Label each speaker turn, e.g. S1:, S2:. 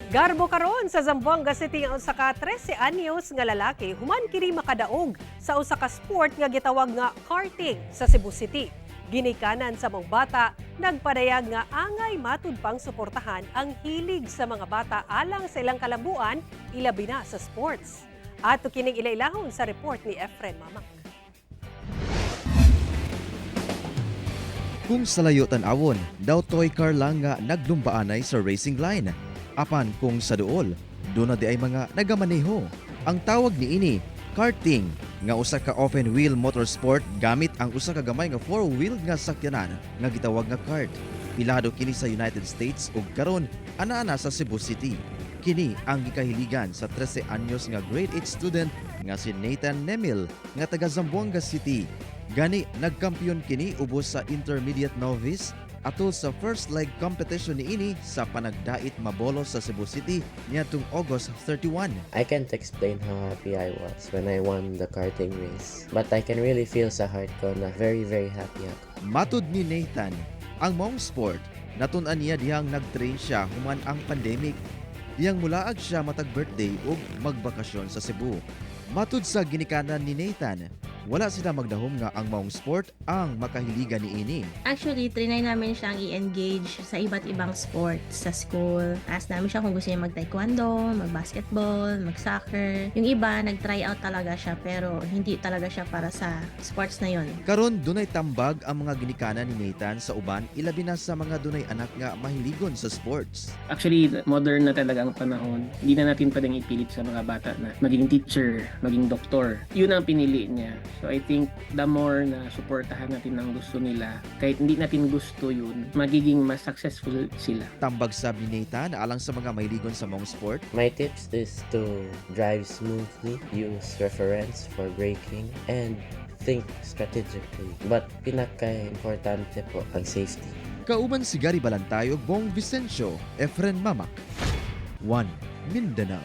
S1: Garbo karon sa Zamboanga City ang usa ka 13 anyos nga lalaki human kini makadaog sa usa ka sport nga gitawag nga karting sa Cebu City. Ginikanan sa mga bata, nagpadayag nga angay matud pang suportahan ang hilig sa mga bata alang sa ilang kalambuan, ilabi na sa sports. Ato kining ilailahon sa report ni Efren Mamak.
S2: Kung sa layo tan-awon, daw toy car lang nga naglumbaanay sa racing line. Apan kung sa duol, duna diay mga nagamaneho. Ang tawag niini, karting, nga usa ka open wheel motorsport gamit ang usa ka gamay nga four-wheel nga sakyanan nga gitawag nga kart. Pilado kini sa United States ug karon anaa na sa Cebu City. Kini ang gikahiligan sa 13 anyos nga grade 8 student nga si Nathan Nemil nga taga Zamboanga City. Gani nagkampiyon kini ubos sa intermediate novice atol sa first leg competition niini sa Panagdait Mabolo sa Cebu City niadtong August 31.
S3: I can't explain how happy I was when I won the karting race. But I can really feel sa heart ko na very, very happy ako.
S2: Matud ni Nathan, ang maong sport natun-an niya dihang nag-train siya human ang pandemic. Dihang mulaag siya matag birthday ug magbakasyon sa Cebu. Matud sa ginikanan ni Nathan, wala sila magdahom nga ang maong sport ang makahiligan niini.
S4: Actually, trinay namin siyang i-engage sa iba't ibang sports sa school. Ask namin siya kung gusto niya mag-taekwondo, mag-basketball, mag-soccer. Yung iba, nag-try out talaga siya pero hindi talaga siya para sa sports na yun.
S2: Karon dunay tambag ang mga ginikanan ni Nathan sa uban, ilabi na sa mga dunay anak nga mahiligon sa sports.
S5: Actually, modern na talaga ang panahon. Hindi na natin pwedeng ipilit sa mga bata na maging teacher, maging doktor. Yun ang pinili niya. So I think the more na suportahan natin ang gusto nila, kahit hindi natin gusto yun, magiging mas successful sila.
S2: Tambag sab ni Nathan alang sa mga mahiligon sa maong sport.
S3: My tips is to drive smoothly, use reference for braking, and think strategically. But pinaka-importante po ang safety.
S2: Kauban si Gary Balantay ug Bong Vicencio, Efren Mamak. 1 Mindanao.